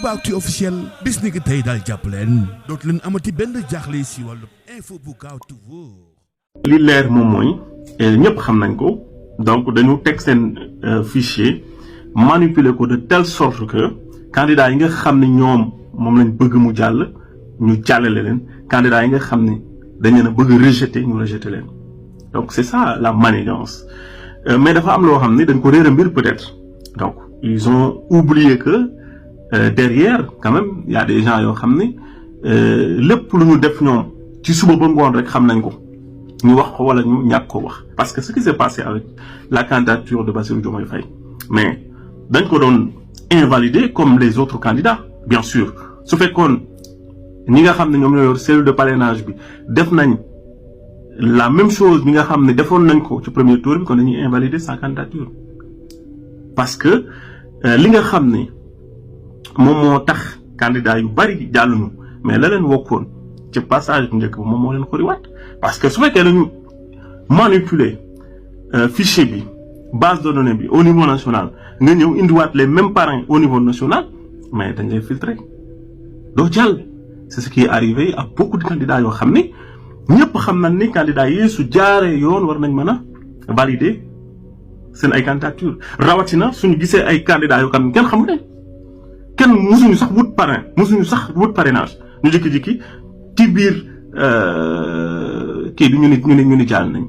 Aboubacry officiel bis ni ki tey daal jàpp leen dootu leen amati benn jaaxle si wàllu info bu gaaw te wóor. li leer moom mooy ñëpp xam nañ ko donc dañu teg seen fichier manipuler ko de telle sorte que candidat yi nga xam ne ñoom moom lañ bëgg mu jàll ñu jàllale leen candidat yi nga xam ne dañ leen a bëgg rejeter ñu rejeter leen donc c'est ça la manigance mais dafa am loo xam ne dañ ko réer mbir peut-être donc ils ont oublié que derrière quand même il y a des gens yoo xam ne lépp lu ñu def ñoom ci suba ba ngoon rek xam nañ ko ñu wax ko wala ñu ñàkk ko wax parce que ce qui s'est passé avec la candidature de Bassirou Diomaye Faye mais dañ ko doon invalider comme les autres candidats bien sûr su fekkoon ñi nga xam ne ñoom ñoo yor cellule de parrainage bi def nañ la même chose ñi nga xam ne defoon nañ ko ci premier tour bi kon dañuy invalider sa candidature parce que li nga xam ne moom moo tax candidat yu bari jàlluñu mais la leen wokkoon ci passage bu njëkk bi moom moo leen xoriwaat parce que su fekkee dañu manipuler fichier bi base de données bi au niveau national nga ñëw indiwaat les mêmes parrains au niveau national mais dañ lay filtrer doo jàll c'est ce qui est arrivé à beaucoup de candidats yoo xam ne ñëpp xam nañ ni candidats yi su jaaree yoon war nañ mën a valider seen ay candidature rawatina suñu gisee ay candidats yoo xam ne kenn xamu leen kenn musuñu sax wut parrain musuñu sax wut parrainage ñu jékki-jékki ci biir kii bi ñu ni jàll nañ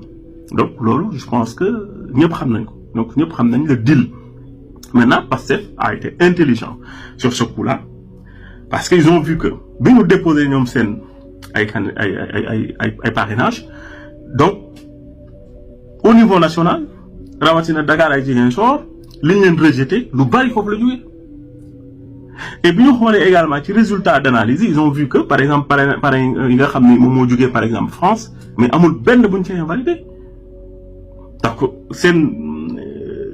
donc loolu je pense que ñëpp xam nañ ko donc ñëpp xam nañ le deal maintenant Pastef a été intelligent sur ce coup-là parce que ils ont vu que bi ñu déposé ñoom seen ay parrainage donc au niveau national rawatina Dakar ay Ziguinchor li ñu leen rejeté lu bari foofu la jógee et bi ñu xoolee également ci résultat d'analyse ils ont vu que par exemple parrain yi nga xam ne moom moo jógee par exemple France mais amul benn bu ñu ci invalidé donc seen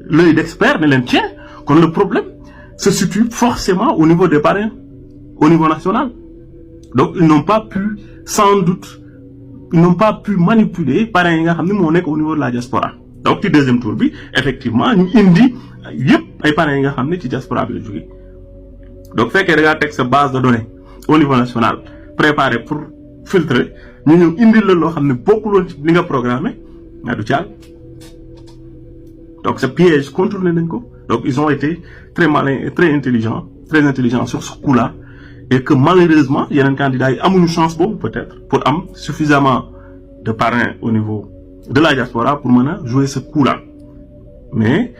l'œil d'expert ne leen tient kon le problème se situe forcément au niveau des parrains au niveau national donc ils n'ont pas pu sans doute ils n'ont pas pu manipuler parrains yi nga xam ne moo nekk au niveau de la diaspora donc ci deuxième tour bi effectivement ñu indi yëpp ay parrains yi nga xam ne ci diaspora bi la jógee donc fekkee da ngaa teg sa base de données au niveau national préparé pour filtrer ñu ñëw indil la loo xam ne bokkuloon ci li nga programmé nga du caal donc ce piège contourné nañ ko donc ils ont été très malins et très intelligents sur ce coup-là et que malheureusement yeneen candidats yi amuñu chance boobu peut-être pour am suffisamment de parrains au niveau de la diaspora pour mën a jouer ce coup-là mais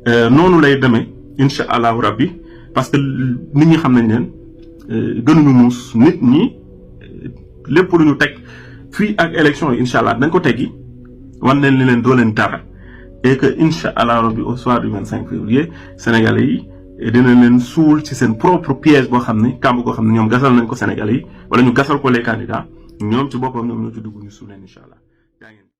noonu lay demee incha allahu rabbi parce que nit ñi xam nañ leen gënuñu muus nit ñi lépp lu ñu teg fii ak élection yi incha allah dañ ko teggi wan leen ni leen doo leen dara et que incha allah rabbi au soir du 25 février sénégalais yi dina leen suul ci seen propre piège boo xam ne kàmb koo xam ne ñoom gasal nañ ko sénégalais yi wala ñu gasal ko les candidats ñoom ci boppam ñoom ñoo ci dugg ñu suul leen incha allah.